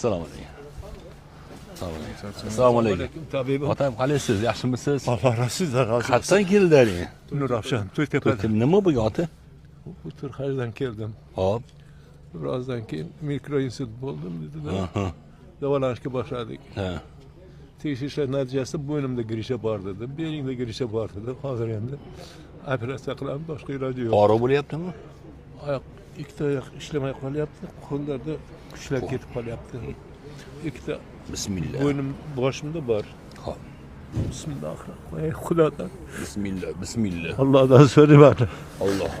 Assalomu alaykum. Assalomu alaykum. Assalomu alaykum. Tabibim. Otam, qalaysiz? Yaxshimisiz? Alloh sizdan rozi bo'lsin. Qayerdan keldilaring? Nurafshon, To'ytepadan. Nima bo'lgan, ota? Bultur hajdan keldim. Hop. Birozdan keyin mikroinsult bo'ldim dedilar. Davolanishga boshladik. Tekshirishlar natijasida bo'ynimda грыжа bor dedi, belingda грыжа bor dedi. Hozir endi operatsiya qilamiz, boshqa iloji yo'q. Og'riq bo'lyaptimi? Oyoq, ikkita oyoq ishlamay qolyapti, qo'llarda kuchlar ketib qolyapti. Ikkita Bismillah. bo'ynim, boshimda bor. Hop. Bismillahirrohmanirrohim. Ey Xudodan, Bismillah, bismillah. Allohdan so'rayman. Alloh.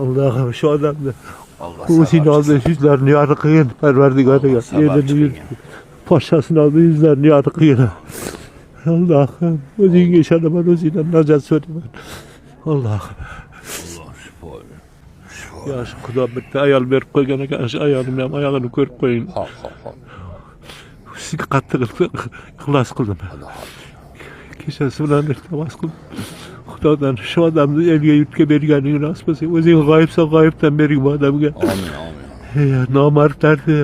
Allohim, shu odamni Alloh. o'zing oldi yuzlarini yorug' qilgin, Parvardigoriga. Sabab Elini chiqing. Poshshasini oldi yuzlarini yorug' qilgin. Allohim, o'zingga ishonaman, o'zingdan najot so'rayman. Allohim. Alloh shifo ber. Shifo. Yaxshi, Xudo bitta ayol berib qo'ygan ekan, shu ayolimni ham oyog'ini ko'rib qo'ying. Hop. Sizga qattiq ixlos qildim. Xudo xohlasa. Kechasi bilan iltimos qildim. Xudodan shu odamni elga yurtga berganing rost bo'lsa, o'zing g'oyibsan, g'oyibdan bering bu odamga. Amin, amin. Ey, nomardlarni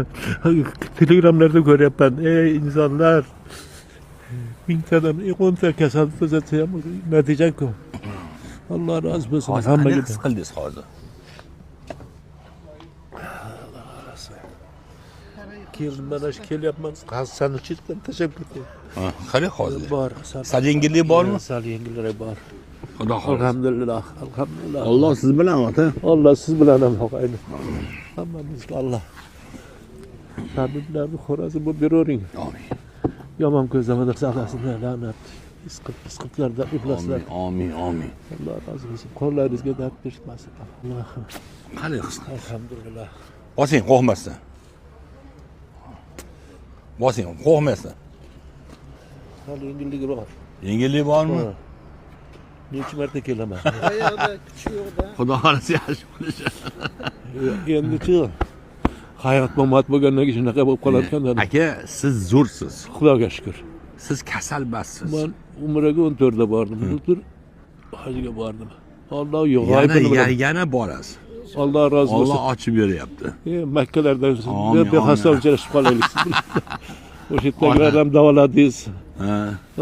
telegramlarda ko'ryapman. Ey insonlar, mingtadan 10ta kasal tuzatsa ham natija ko'p. Alloh rozi bo'lsin Hozir qanday hammaga. his qildingiz hozir? Keldim, mana shu kelyapman. Sani chetdan tashlab ketdim. Ha, qalay hozir? Bor. Sal yengillik bormi? Sal yengilroq bor. Xudo xohlasa. Alhamdulillah, alhamdulillah. Alloh siz bilan, ota. Alloh siz bilan ham, og'ayni. Hammamizga Alloh. Tabiblarni xo'rozi bo'lib beravering. Amin. Yomon ko'zdan saqlasin, la'nat. Isqit, isqitlardan, ifloslar. Amin, amin. Alloh rozi bo'lsin. Qo'llaringizga dard bermasin. Allohim. Qalay his qildingiz? Alhamdulillah. Bosing, qo'rqmasdan. Bosing, qo'rqmasdan. Sal yengilligi bor. Yengillik bormi? Ha. Necha marta kelaman. Oyoqda kuchi yo'qda. Xudo xohlasa yaxshi bo'lishi. Endichi hayot mamot bo'lgandan keyin shunaqa bo'lib qolarkan. Aka, siz zo'rsiz. Xudoga shukur. Siz kasal emassiz. Man umraga 14da bordim. Bultur hajga bordim. Alloh yo'q, Yana g'oyibini bilaman. yana borasiz. Alloh rozi bo'lsin. Alloh ochib beryapti. Makkalardan Amin, bexasta amin. uchrashib qolaylik siz bilan. O'sha yerdagilar ham davoladingiz. Ha.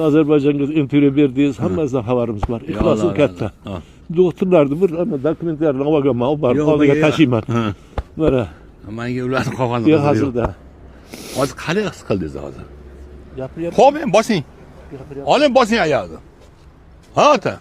Ozarbayjonga intervyu berdingiz. Hammasidan xabarimiz bor. Ixlosim Alloh katta. Ha. Doktorlarni bir ana dokumentlarini olganman, olib borib Yo'q, oldiga yo'q. tashiyman. Ha. Mana Menga ularni qog'ozni yo'q qizig'i yo'q. hazilda. Hozir qalay his qildingiz hozir? Gapiryapman. Xo'p, endi bosing. Gapiryapman. Oling, bosing oyog'ini. Ha, ota.